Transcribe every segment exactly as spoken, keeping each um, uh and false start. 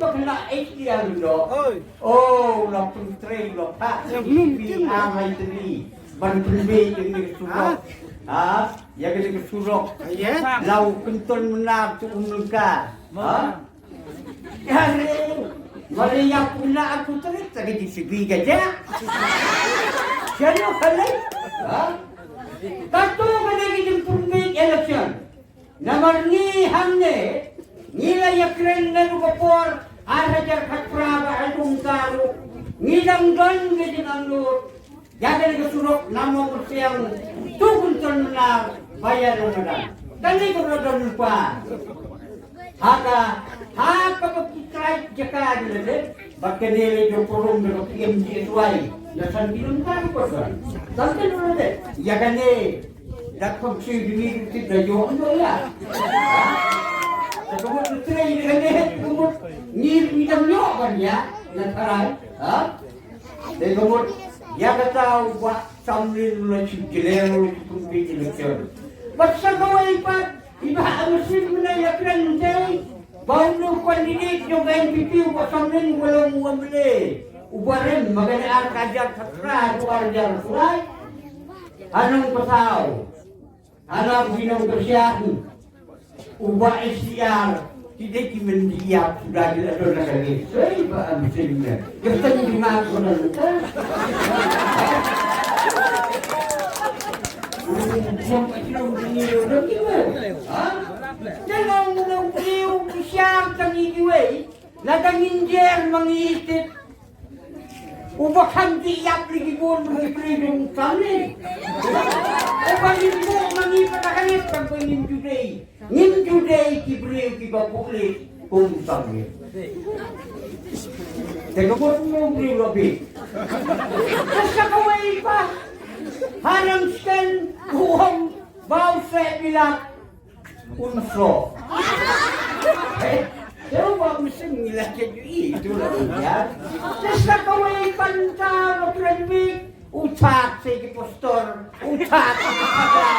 Ka khynnah H D R ruh. Oi. Oh, la pyntrei la phah. Ïa, ïa, ïa, ïa, ban pynbeit ïa kane ka surok. Ha? Ïa kane ka surok. Ïa. La u Kynton Mnar tu um lyngkar. Ha? Ïa re. Mare ïa puna aku terit lagi di segi gajah. Siapa kali? Ha? Katu kali kita pynbeit election. Namar ngi hangne, ngi la ïakren naduh ka por ar hajar khatphra bad haduh mynta ruh, ngi dang don ka jingangnud ïa kane ka surok na Mawkyrsiang, to Kynton Mnar, ba ïa nang madan. Kane ka ba don lypa. Ha ka, ha kaba ki trai jaka ki la dep, bad kane la jong forum da ka P M G S Y na san kilometer ruh ka don. San kilometer. Ïa kane, da kham shu juni ruh ti da ïoh ïoh ïa. Da ka mut u trei ïa kane, da ka mut ngi ngi dang ïoh ban ïa na tharai. Ha? Da ka mut ïa kata u Bah Samlin u la shu jleh u la shu pynbeit election. Bad sa kawei pat i Bah Amsing mynne ïa kren mynta. Ba u candidate jong ka N P P u Bah Samlin u long u M L A uba rim ma kane ar hajar khatphra haduh ar hajar khatphra. Ha Nongpasaw. Ha la ki Nongkyrshan. U Bah S T R. Ki dei ki myndi ïap suda ki la don la kane. Sei Bah Amsing ïa. Ka tang jingmut ko na luta. U jong ka jong ni ro ki. Ha? Tang ong u nongbriew u sha tang i kiwei, lada ngin jer ma ngi tit. Uba kham ti ïap lei ki bun ma ngi briew jong u Samlin. Uba ngin buh ma ngi pat ha kane tang ba ngin ju dei. Ngin ju dei ki briew kiba buh lei kum u Samlin. Te ka buh u nongbriew la bit. Te sa kawei pat. Ha Rangsten u ong ba u seh bilat. Un so. Eh, te u Bah Amsing ngi la khet ïa i, tu la un ïa. Te sa kawei pat ta ba kren beit, u thad sa ïa ki pastor, u thad sa ïa ki pastor,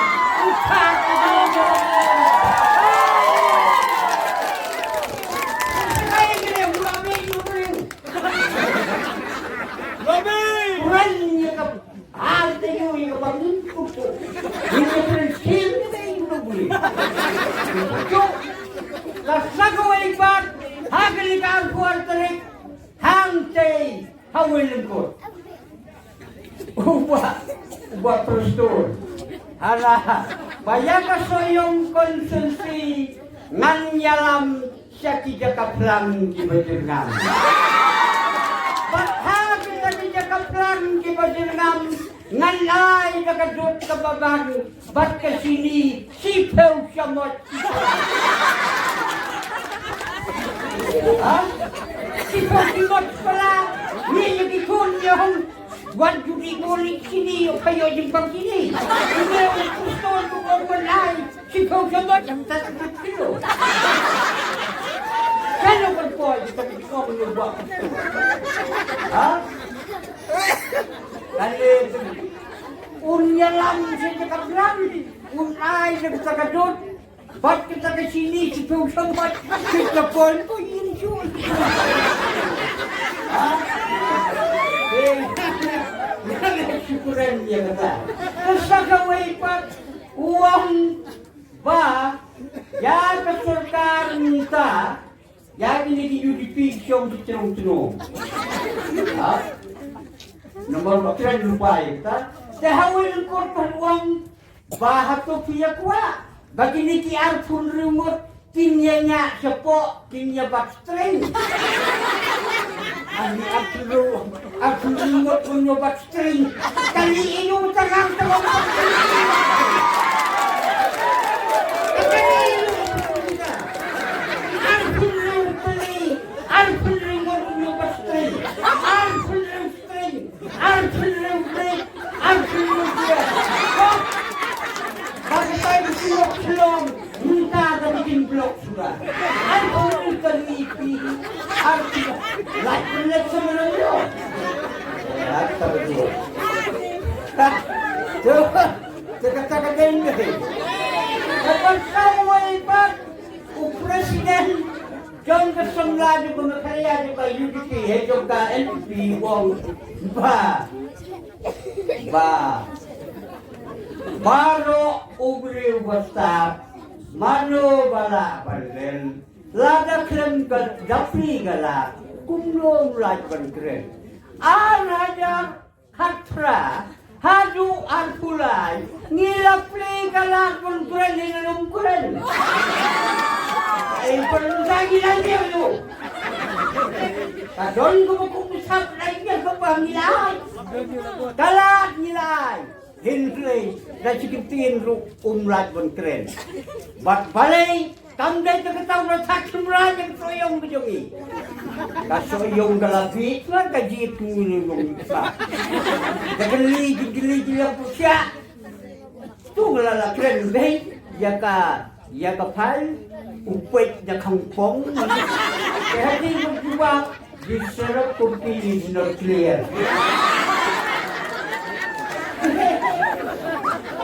u thad sa ïa ki pastor. Ai, kren u la beit, u beit. Kren ïa ka Ar te ïoh ïa ka ba ngin kut. Ngin ïa pynshim te ïoh na buli. Kut. La sa kawei pat ha kane ka arphew ar tarik hangtei ha Wellington. Uba, uba Prestone. Hala ba ïa ka Sohiong constituency ngan ïalam sha ki jaka phlang kiba jyrngam. Bad ha kita ki jaka phlang kiba jyrngam ngan ai da ka dud kaba bang bad ka shini shiphew shamoit. Ha? Shiphew shamoit pala. Ngi ïa ki khun ïa hong. Wat ju dei bun ïa ki shini ïa ka ïoh jingpang shini. Ïa u Prestone u ong ban ai. Shiphew shamoit, tat tat kilo. Kano kan poi kita ki ong ïa u Bah. Ha? Kane un ïalam sha jaka phlang, un ai da kata ka dud bad kata ka shini shiphew shamoit, kita poi poi ïa u. Ha? Eh, shukran ïa kata. Te sa kawei pat u ong ba ïa ka sorkar mynta, ïa kine ki U D P ki shong ki chnong chnong. Ha? Namar ba kren lypa ïa kata. Te ha Wellington pat u ong ba hato phi ïa kwah ba kine ki arphew hynriew ngut kin ïa ñiah shapoh, kin ïa bat string. Ani arphew hynriew, arphew hynriew ngut kin ïa bat string. Kali ïa u tang ngan tang ngan. Kali ïa u tang ngan. Arphew hynriew kali, arphew hynriew ngut kin ïa bat string. Arphew hynriew string. Arphew hynriew blade, arphew hynriew blade. Ba ka tai ba ki lok shlong, mynta ka dei kin blok suda. Arphew hynriew ka dei pi, arphew. Lait blade sa mana yo. Lait ka dei. Tu, tu kata ka dei ka dei. Ka ban kawai pat u president Jong ka samla jong ka Meghalaya jong ka U D P, hei jong ka N P P u ong ba, ba baroh u briew ba stad, mano ba lah ban len, lada khlem ka dapli ka lad, kumno u lait ban kren. Ar hajar khatphra haduh arphew lai, ngi la plie ka lad ban kren, ngi la ym kren. Ei, pynrung sa ngi la ïa u. Ka don kaba kum sap la ïa kaba ngi la ai. Ka lad ngi la ai. Hynrei da shi kyntien ruh um lait ban kren. Bad balei Kam dei ka kata u la thak shymraw ïa ka sohïong ka jong i. Ka sohïong ka la bieit, nga ka jied ngi long ka. Da ka li ji, ka li ji ïa ka pyrshah. Tu la la kren dei ïa ka, ïa ka phai u peit da khongpong. Ka hati ka jubab. This setup could be is not clear.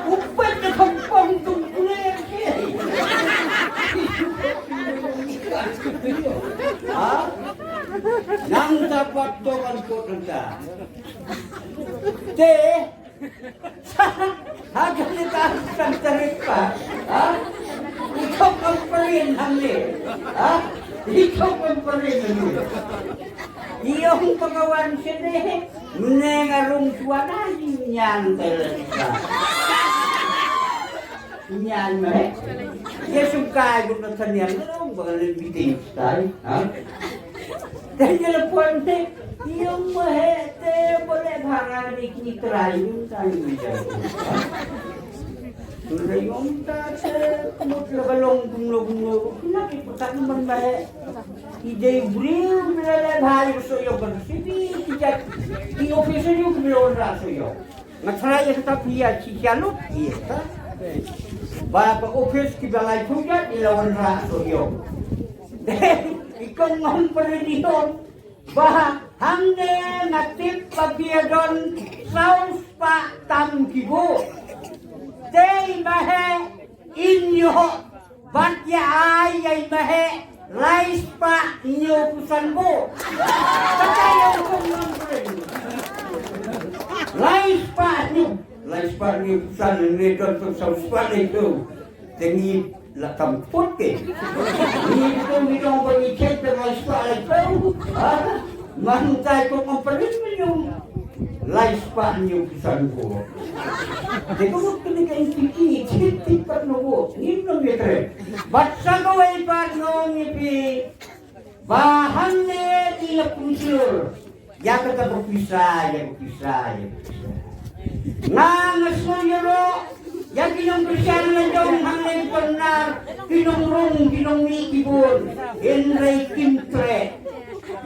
Upat na kampong tu clear ke. Ha? Nang dapat tokan kota. Te Ha kane ka san tarik pa. Ha? Ito pang parin hangne. Ha? Ito pang parin hangne. Iyong pakawan sene. Mne ngarung suana nyan tarik pa. Nyan me. Ye sukai guna tanian ngarung bangalin biting stai. Ha? Te telepon te, ïa ma he te bole bhara ni ki trai yun ta ni ja. Te yun ta te mut la balong kumno kumno, na ki putak man ba he. Ki dei briew bila le bhai sohïong kan sibi ki jat ki officer yu ki bila ra sohïong. Nga tharai ïa kata phi ïa shi shaluk ïa kata. Ba ka office kiba lai phew jat i la wanrah sohïong. I kong ngam pyrdi ong ba hangne nga tip ba phi ïa don saw spah tam ki vote. Te i ma he in ïoh Bat ïa ai ïa i ma he lai spah hynñiew phew san vote. Kata ïa u kong ngam pyrdi. Lai spah hynñiew, lai spah hynñiew phew san ne don tang saw spah ne tu. Te ngi la kam put ke. Ngi tu ngi dong ba ngi check te lai spah lai tu. Ha? Mang tai ko ngam pyrdi ngi. Lai spah hynñiew phew san vote. Te ko mut kane ka N P P, thik thik pat no vote. Ngim nang ïa trei. Bad sa kawei pat nga ong ïa phi. Ba hangne ki la pynslur. Ïa kata ka pisa, ïa ka pisa, ïa ka pisa. Nga nga sngew ïaroh. Ïa ki nongkyrshan la jong hangne ki pynnar. Ki nongrung, ki nongmih ki bun. Hynrei kim treh.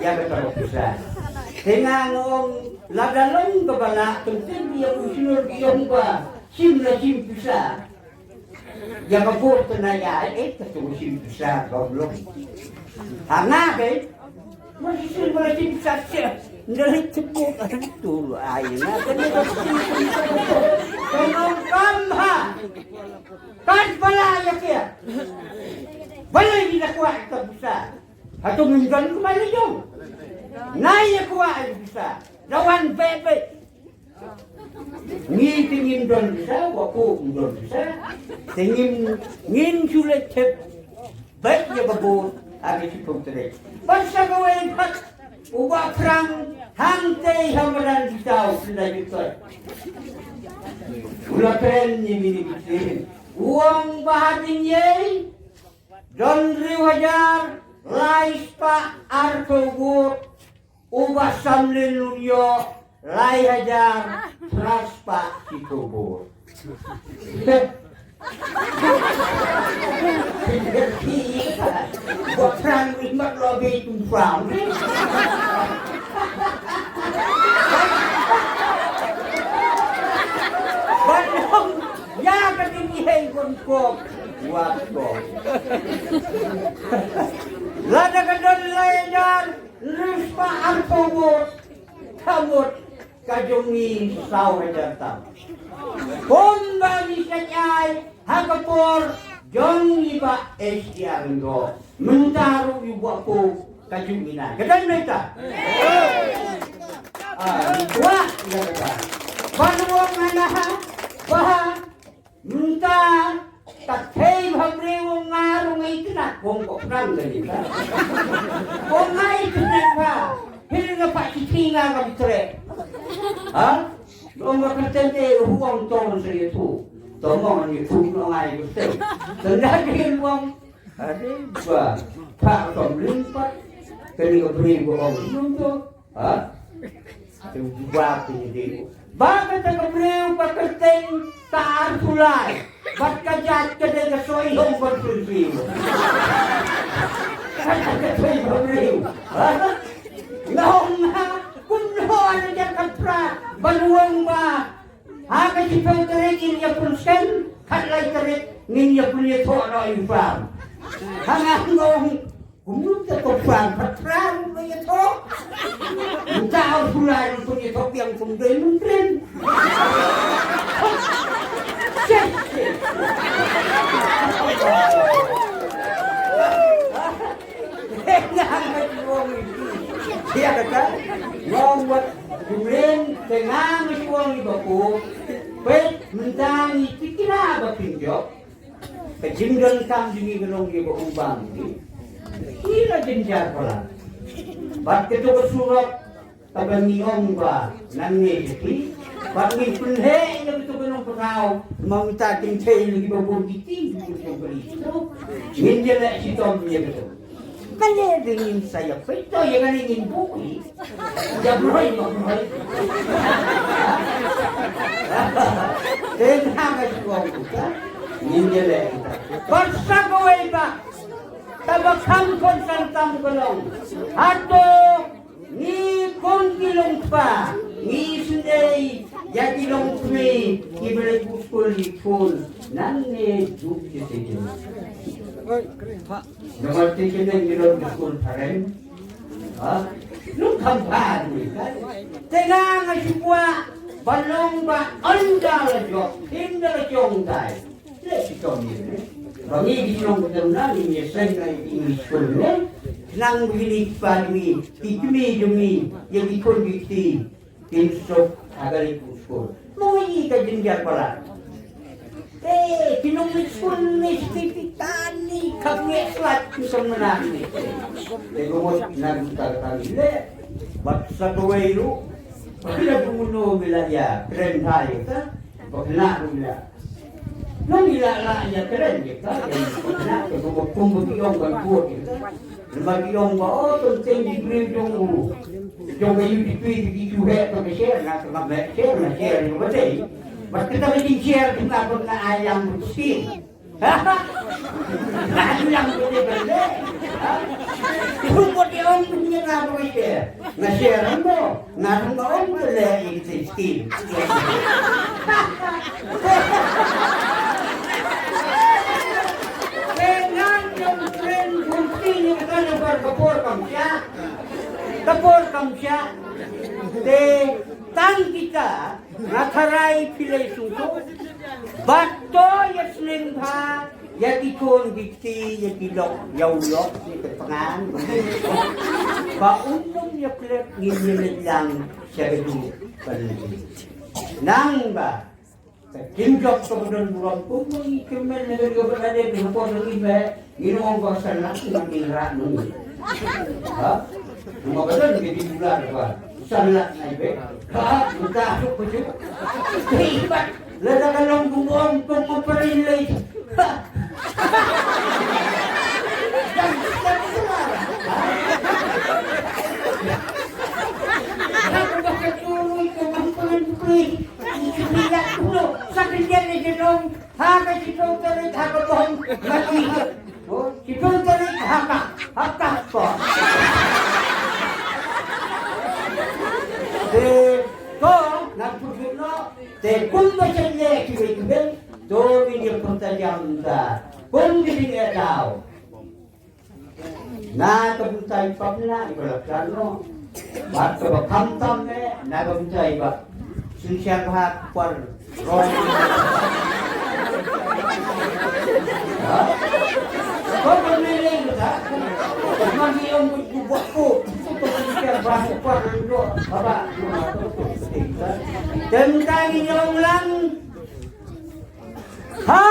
Ïa kata ka pisa. Te nga nga ong Lada long kaba lah, teng teng ïa u shlur ïa u ba shim la shim pisa. Ïa ka bor tena ïa, eh, ka tu shim pisa ka long. Ha nga ke, ma shim la shim pisa sha. Ndalei tebo ka tu ai nga ka ni ka shim pisa. Ka long kam ha. Kan bala ïa ke. Bala ïa ka kwah ka pisa. Hato ngim don kumba la jong. Nai ïa kwah ïa pisa. Da wan beh beh. Ngi te ngim don pisa, wa ko ngim don pisa. Te ngim ngin shu leit thep. Beh ïa ka bor, ha ka shiphew tarik. Bad sa kawei pat, u Bah Phrang, hangtei ha madan Pyidaw, Pyidaw Jutot. U la kren ïa mini kitin. U ong ba hadien ïei, Don hynriew hajar lai spah arphew vote, u Bah Samlin un ïoh lai hajar phra spah shiphew vote. Bah Phrang ri mat lo bi tu Phrang. Bah Phrang ïa ka ding ïa kon kop. Wat ko. Lada ka don lai hajar hynriew spah arphew vote, ka mut ka jong ngi saw hajar tam. Kumba ngi shait ai ha ka por Jong i Bah H D R Lyngdoh. Mynta ruh i Bah Pop ka jong ngi na. Ka dei mynta. Ah, i kwah ïa kata. Ban ong hana ba mynta ka thei bha briew, nga ruh nga itynnad, ong ko pran ka ni ka. Ong nga itynnad bha. Hil nga pat shi thinga ka bitrek. Ha? Ong ka kyrteng te u ong to sa ïathuh. To mo ngan ïathuh, ong ai kyrteng. Tang da dei ong. Are ba. Pha to mling pat. Kani ka briew ba ong ong to. Ha? Te u jubab te dei. Ba kata ka briew ba kyrteng Ka Arsulai. Bad ka jait ka dei ka soi hong ba briew. Kata ka soi ba briew. Ha? Nga ong ha, kumno ana jan ka pra, ban ong ba ha ka shiphew tarik ngin ïa pynskhem, khatlai tarik ngin ïa pynïathoh noh ïa u farm. Ha nga ong, kumno te ko farm, pat farm ba ïathoh. Mynta u Sulai pynïathoh biang kum dei menteri. Shit, shit. Nga nga ong ïa kata, nga ong wat kumne, te nga nga ong ïa ba ko, peit mynta ngi tikna ba pynjop, ka jingdonkam jong ngi ka long ïa ba u bang ngi. Ki la jynjar palat. Bad kato ka surok, Kaba ngi ong ba nangne sha phi, ba ngin pynheh ïa kito ki nongpynïaid, ma mynta kin thei ïa kiba bun ki tim ki bun ki bun. Ngin ïaleh shitom ïa kito. Kane dei ngin sa ïa peit to ïa kane ngin buh ïa. Ïa broi ma broi. Te na ka shu ong kita, ngin ïaleh kita. Bad sa kawei ba, kaba kham khon san tam ka long. Hato Ngi khun ki longkpa, ngi sngewdei ïa ki longkmie kiba leit buh skul ki khun nangne juk ki seitin. Namar seitin ngi long ki skul phareng. Ha? Lung kham pha ngi ka. Te nga nga shu kwah ban long ba ynda la jop, ynda la jong dai. Leh shitom ïa ne. Ba ngi ki shnong ka Tamna ngi ïa seng na English school ne. Khnang ba kine ki kpa jong ngi, ki kmie jong ngi, ïa ki khun ki kti, kin suk ha ka leit buh skul. Mo ïa ka jingjar palat. Te ki nong leit skul ne, ki kti ki tan ne, khap ngi slat ki song na ne. Te ko mut na ka ta ka ta ngi leh. Bad sa kawei ruh. Ba ki la bunno mi la ïa kren thai ka. Ba kena ruh ïa Nang ila la ïa kren ïa ka, ïa ka, kum ba ki ong ba vote ïa ka. Lema ki ong ba, oh, teng teng di briew jong u. Jong ka U D P di ki ju heh ka share, na ka ma share, na share ïa ka ba dei. Bad kita ba jing share, kita ba na ai lang skim. Na ai lang ba dei ba dei. Ha? Kum ba ki ong ba share. Nga share mo, nga dang ba ong ka leh ïa ki skim. Te ngan ym kren kumti ïa ka na por ka por kam shah. Ka por kam shah. Te tang kita nga tharai phi lei sngewthuh. Bad to ïa sneng bha. Ïa ki khun ki kti, ïa ki lok, ïa u lok, ïa ki tngan. Ba un ym ïa plet ngin ïa leit lang sha ka jong ka lynti. Nang ba ka jingïap ka ba don burom kum ba ngi kyrmen na ka jong ka ba dei ka por ngi ba ngin ong ba san lak ngi rah ngi. Ha? Nang ba ka don ka jingdular ba san lak ngi ba. Ha? Buta suk ba suk. Hei, ba. Lada ka long kum ong kum ong parin lei. Ha. Jam jam suara. Ha. Ha, ba ka turu kum ong parin pli. Pli yak kulo. Sa ka jen ni jenong. Ha ka jitong tarik ha ka bong. Mati. Oh, jitong tarik ha ka. Ha ka ko. Te ko ngan putut no. Te kum ba chen ye ki wei ki ben, to ngin ïa pynta jam ta. Kum ki ding e daw. Na ka bynta i pap na i ba la plan no. Bad ka ba kham tam ne, na ka bynta i ba. Sngewsih ba ha kwar rong. Ko ko ne le ta. Ko ma ni ong ko ko ko. Ko ko ni ka ba ko ko ando. Baba. Tentang ni ong lang. Ha?